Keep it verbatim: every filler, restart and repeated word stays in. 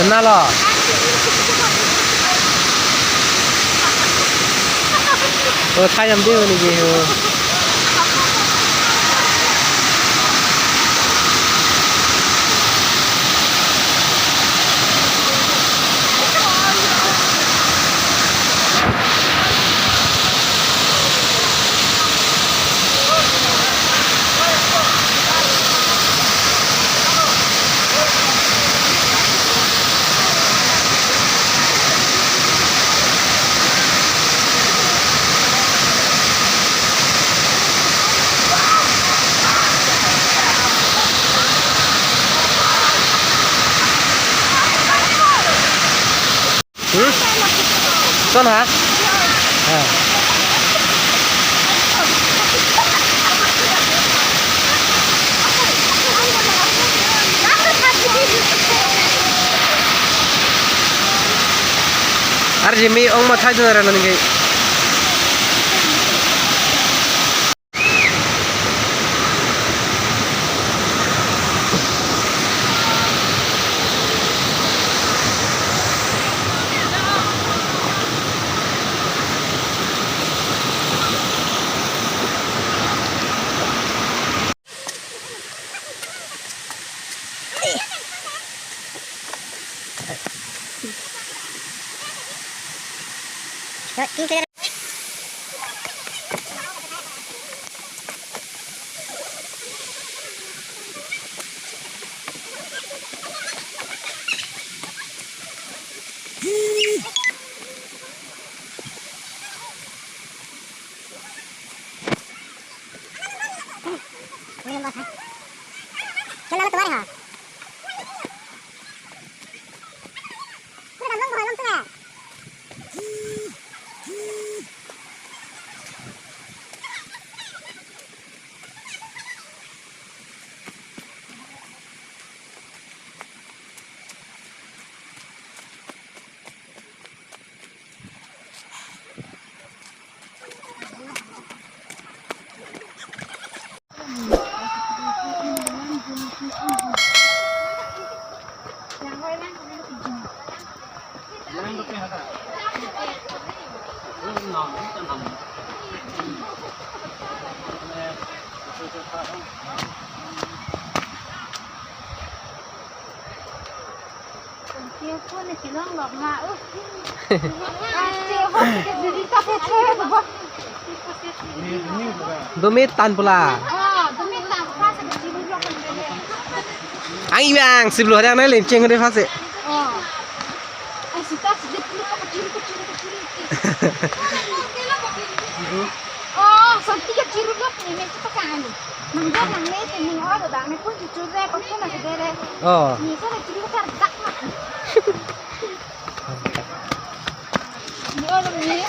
Kenal lo. Oh, thayam ding ni ke ho. Hmm? Son ha? Ha. Arje me ong mathai dun ra nang ke. Dumi tan pula. Ang iwang siblo ada na lenceng de fase. Oh, santi ka chiru lo ni me chupa kan. Nang dia nang me te ning ora do dang me pun chuchu re, pun na ke re. Oh. Ni sa le chiru kar dak ma. Ni ora ni.